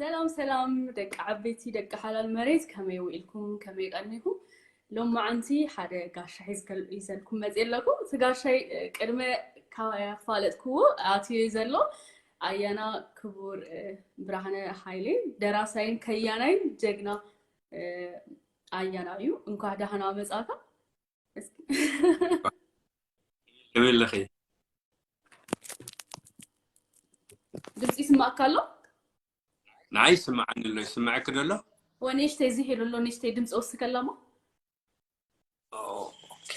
ሰላም ሰላም ደቂ ዓበይቲ ደቂ ሓላል መሬት፣ ከመይ ውዒልኩም? ከመይ ቀኒኹም? ሎማዓንቲ ሓደ ጋሻ ሒዝከል- ሒዘልኩም መፅእ ኣለኩ። እቲ ጋሻይ፣ እ፣ ቅድመ ካባያ ክፋለጥክዎ ኣትዩ ዘሎ ኣያና ክቡር፣ እ፣ ብርሃነ ሃይሌ፣ ደራሳይን ከያናይን ጀግና፣ እ፣ ኣያና እዩ። እንኳዕ ደህና መጻካ። እስኪ ከመይ ኣለኺ? ድምፂ ይስማዕካ ኣሎ? ንዓይ ይስምዓኒ ኣሎ። ይስምዐኪ ዶ ኣሎ? ወ ንእሽተይ ዝህ ኢሉ ኣሎ፣ ንእሽተይ ድምፂ ወስከላማ። ኦ፣ ኦኬ።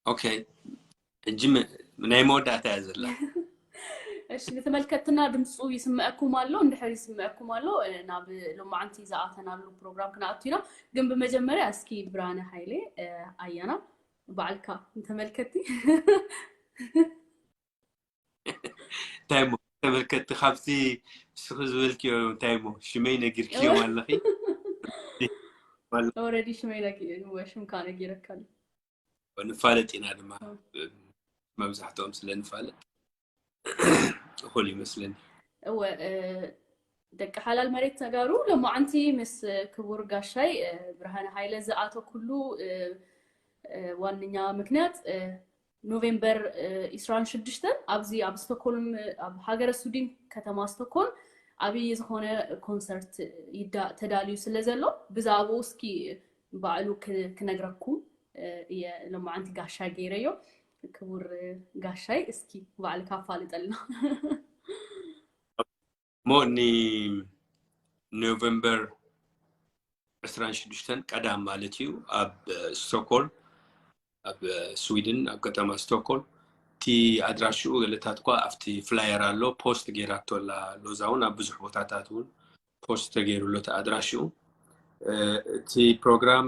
ኦኬ። ሕጂ ም- ናይ መወዳእታ እያ ዘላ። እሺ፣ ንተመልከትና ድምፁ ይስምዐኩም ኣሎ? እንድሕር ይስምዐኩም ኣሎ፣ እ፣ ናብ ሎማዓንቲ ዝኣተናሉ ፕሮግራም ክንኣቱ ኢና። ግን ብመጀመርያ እስኪ ብርሃነ ሃይሌ፣ እ፣ ኣያና ባዕልካ ንተመልከቲ። እንታይ እሞ ተመልከትቲ ካብቲ ንስኺ ዝበልክዮ እንታይ እሞ ሽመይ ነጊርክዮም ኣለኺ? ኦልሬዲ ሽመይ ነጊ-፣ ሽምካ ነጊረካ ኣሎ። ንፋለጥ ኢና ድማ፣ መብዛሕትኦም ስለ ንፋለጥ እኹል ይመስለኒ። እወ፣ እ፣ ደቂ ሓላል መሬት ተጋሩ ሎማዓንቲ ምስ ክቡር ጋሻይ፣ እ፣ ብርሃነ ሃይለ ዝኣተኩሉ፣ እ፣ እ፣ ዋነኛ ምክንያት፣ እ፣ ኖቬምበር፣ እ፣ ዒስራን ሽዱሽተን ኣብዚ ኣብ ስቶክሆልም፣ ኣብ ሃገረ ስዊድን ከተማ ስቶክሆልም ዓብዪ ዝኾነ ኮንሰርት ይዳ-፣ ተዳልዩ ስለ ዘሎ ብዛዕባኡ እስኪ ባዕሉ ክ-፣ ክነግረኩም፣ እ፣ እየ ሎማዓንቲ ጋሻይ ገይረዮ። ክቡር፣ እ፣ ጋሻይ እስኪ ባዕልካ ኣፋልጠልና። እሞ ኒኖቨምበር ዕስራን ሽዱሽተን ቀዳም ማለት እዩ ኣብ ስቶክሆልም ኣብ ስዊድን ኣብ ከተማ ስቶክሆልም እቲ ኣድራሽኡ ገለታት እኳ ኣብቲ ፍላየር ኣሎ ፖስት ገይራቶ ኣላ ሎዛ እውን ኣብ ብዙሕ ቦታታት እውን ፖስት ተገይሩሎ እቲ ኣድራሽኡ። እ፣ እቲ ፕሮግራም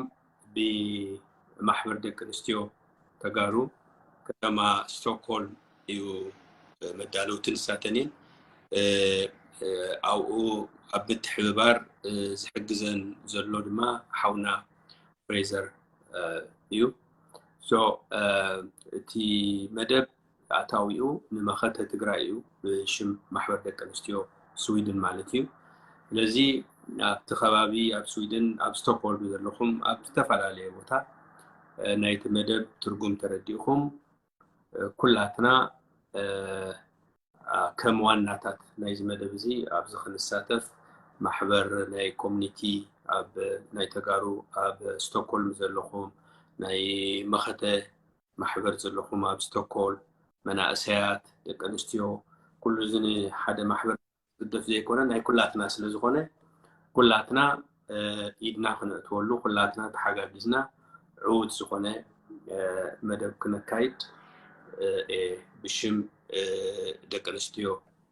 ብማሕበር ደቂ ኣንስትዮ ተጋሩ ከተማ ስቶክሆልም እዩ መዳለውቲ ንሳተን እየን። እ፣ እ፣ ኣብኡ ኣብ ምትሕብባር፣ እ፣ ዝሕግዘን ዘሎ ድማ ሓውና ፍሬዘር፣ እ፣ እዩ። ሶ፣ እ፣ እቲ መደብ ኣታዊኡ ንመኸተ ትግራይ እዩ ብሽም ማሕበር ደቂ ኣንስትዮ ስዊድን ማለት እዩ። ስለዚ ኣብቲ ከባቢ ኣብ ስዊድን ኣብ ስቶክሆልም ዘለኹም ኣብ ዝተፈላለየ ቦታ፣ እ፣ ናይቲ መደብ ትርጉም ተረዲእኹም፣ እ፣ ኩላትና፣ እ፣ ኣ፣ ከም ዋናታት ናይዚ መደብ እዚ ኣብዚ ክንሳተፍ ማሕበር ናይ ኮሚኒቲ ኣብ ናይ ተጋሩ ኣብ ስቶክሆልም ዘለኹም ናይ መኸተ ማሕበር ዘለኹም ኣብ ስቶክሆልም መናእሰያት ደቂ ኣንስትዮ ኩሉ እዚ ንሓደ ማሕበር ዝግደፍ ዘይኮነ ናይ ኩላትና ስለ ዝኾነ ኩላትና፣ እ፣ ኢድና ክነእትወሉ ኩላትና ተሓጋጊዝና ዕዉት ዝኾነ፣ እ፣ መደብ ክነካይድ፣ እ፣ እየ ብሽም፣ እ፣ ደቂ ኣንስትዮ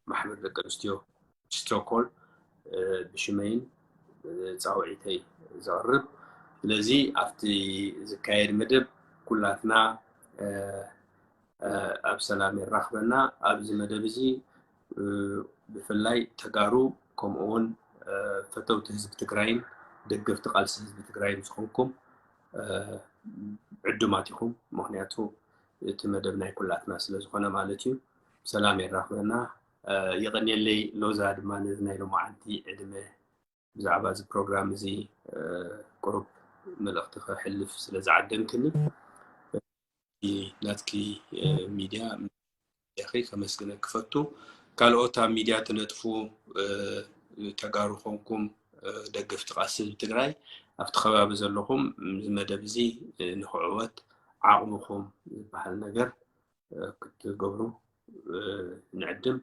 ማሕበር ደቂ ኣንስትዮ ስቶክሆልም፣ እ፣ ብሽመይን፣ እ፣ ፃውዒተይ ዘቕርብ። ስለዚ ኣብቲ ዝካየድ መደብ ኩላትና፣ እ፣ እ፣ ኣብ ሰላም የራኽበና። ኣብዚ መደብ እዚ፣ እ፣ ብፍላይ ተጋሩ ከምኡ እውን፣ እ፣ ፈተውቲ ህዝቢ ትግራይን ደገፍቲ ቃልሲ ህዝቢ ትግራይን ዝኾንኩም፣ እ፣ ዕዱማት ኢኹም። ምኽንያቱ እቲ መደብ ናይ ኩላትና ስለ ዝኾነ ማለት እዩ። ሰላም የራኽበና። እ፣ የቐንየለይ ሎዛ ድማ ነዚ ናይ ሎማዓንቲ ዕድመ ብዛዕባ እዚ ፕሮግራም እዚ፣ እ፣ ቁሩብ መልእኽቲ ከሕልፍ ስለ ዝዓደምክኒ፣ እ፣ ናትኪ፣ እ፣ ሚድያ፣ ሚድያኺ ከመስግነኪ ክፈቱ። ካልኦት ኣብ ሚድያ ትነጥፉ፣ እ፣ ተጋሩ ኮንኩም፣ እ፣ ደገፍቲ ቃልሲ ህዝቢ ትግራይ ኣብቲ ከባቢ ዘለኹም እዚ መደብ እዚ፣ እ፣ ንክዕወት ዓቕምኹም ዝበሃል ነገር፣ እ፣ ክትገብሩ፣ እ፣ ንዕድም።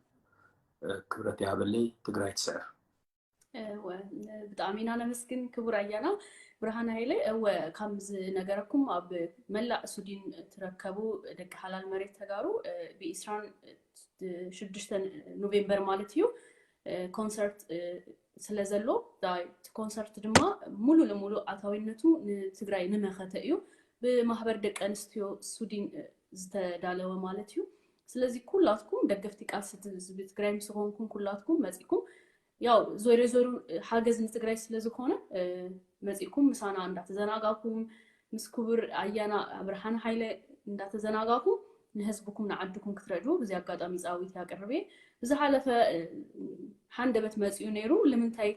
እ፣ ክብረት ይሃበለይ። ትግራይ ትስዕር። እወ፣ ብጣዕሚ ኢና ነመስግን ክቡር ኣያና ብርሃነ ሃይለ። እወ፣ ከም ዝነገረኩም ኣብ መላእ ስዊድን ትረከቡ ደቂ ሓላል መሬት ተጋሩ፣ እ፣ ብዒስራን ሽዱሽተን ኖቬምበር ማለት እዩ፣ እ፣ ኮንሰርት፣ እ፣ ስለ ዘሎ፣ ዳ-፣ እቲ ኮንሰርት ድማ ሙሉ ለሙሉ ኣታዊነቱ ንትግራይ ንመኸተ እዩ። ብማሕበር ደቂ ኣንስትዮ ስዊድን፣ እ፣ ዝተዳለወ ማለት እዩ። ስለዚ ኩላትኩም ደገፍቲ ቃልሲ ህዝቢ ትግራይ ምስ ዝኾንኩም ኩላትኩም መፂኩም፣ ያው ዞሮ ዞሮ ሓገዝ ንትግራይ ስለ ዝኾነ፣ እ፣ መፂኩም ምሳና እንዳተዘናጋኩም ምስ ክቡር ኣያና ብርሃነ ሃይለ እንዳተዘናጋኩም ንህዝብኩም ንዓድኩም ክትረድኡ ብዚ ኣጋጣሚ ፃዊት ያቅርቤ። ብዝሓለፈ ሓንደበት መፂኡ ነይሩ። ንምንታይ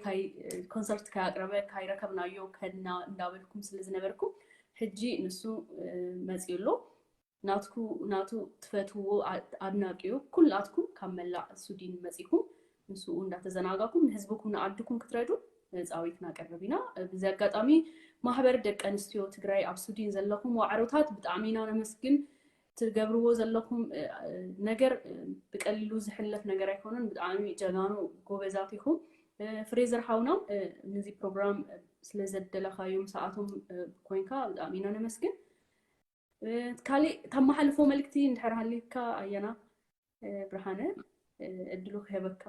ኮንሰርት ካያቅረበ ካይረከብናዮ ከድና እንዳበልኩም ስለ ዝነበርኩም ሕጂ ንሱ መፂኡ ኣሎ። ናትኩ ናቱ ትፈትዎ ኣድናቂዩ ኩላትኩም ካብ መላእ ሱዲን መፂኩም ምስኡ እንዳተዘናጋኩም ንህዝብኩም ንዓድኩም ክትረዱ ፃዊት ናቀርብ ኢና። ብዚ ኣጋጣሚ ማህበር ደቂ ኣንስትዮ ትግራይ ኣብ ሱዲን ዘለኹም ዋዕሮታት ብጣዕሚ ኢና ነመስግን። ትገብርዎ ዘለኹም ነገር ብቀሊሉ ዝሕለፍ ነገር ኣይኮነን። ብጣዕሚ ጀጋኑ ጎበዛት ኢኹም። ፍሬዘር ሓውና፣ ነዚ ፕሮግራም ስለ ዘደለኻዮም ሰዓቶም ኮይንካ ብጣዕሚ ኢና ነመስግን። ካሊእ ተመሓልፎ መልእክቲ እንድሕር ሃልዩካ ኣያና ብርሃነ፣ እድሉ ክህበካ።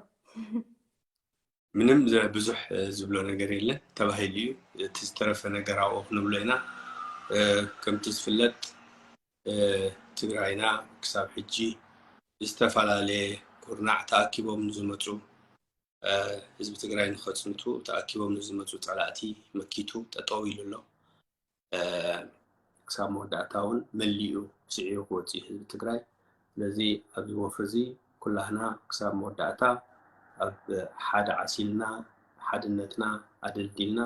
ምንም ብዙሕ ዝብሎ ነገር የለን፣ ተባሂሉ እዩ። እቲ ዝተረፈ ነገር ኣብኡ ክንብሎ ኢና። ከምቲ ዝፍለጥ ትግራይና ክሳብ ሕጂ ዝተፈላለየ ኩርናዕ ተኣኪቦም ንዝመፁ ህዝቢ ትግራይ ንኸፅንቱ ተኣኪቦም ንዝመፁ ፀላእቲ መኪቱ ጠጠው ኢሉ ኣሎ። ክሳብ መወዳእታ እውን መሊኡ ስዒሩ ክወፅእ ህዝቢ ትግራይ። ስለዚ ኣብዚ ወፍሪ እዚ ኩላህና ክሳብ መወዳእታ ኣብ ሓደ ዓሲልና ሓድነትና ኣደልዲልና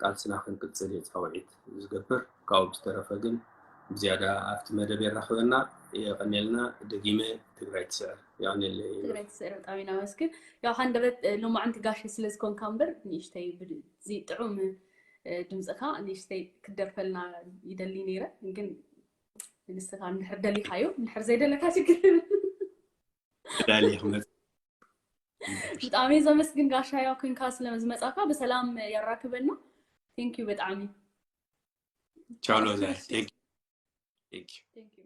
ቃልስና ክንቅፅል እዩ ፃውዒት ዝገብር። ካብኡ ብዝተረፈ ግን ብዝያዳ ኣብቲ መደብ የራኽበና። የቐኔልና። ደጊመ ትግራይ ትስዕር። የቐኔለይ። ትግራይ ትስዕር። ብጣዕሚ ኢና ነመስግን። ያው ሃንደበት ሎማዕንቲ ጋሽ ስለ ዝኾንካ እምበር ንእሽተይ እዚ ጥዑም ድምፅኻ ንእሽተይ ክትደርፈልና ይደሊ ነይረ፣ ግን ንስኻ እንድሕር ደሊኻዮ፣ እንድሕር ዘይደለካ ችግር ዳሊ ክመፅ ብጣዕሚ ዘመስግን ጋሻ፣ ያው ክንካ ስለ ዝመጻካ ብሰላም ያራክበና። Thank you ብጣዕሚ። ቻው ሎዛ። Thank you። Thank you።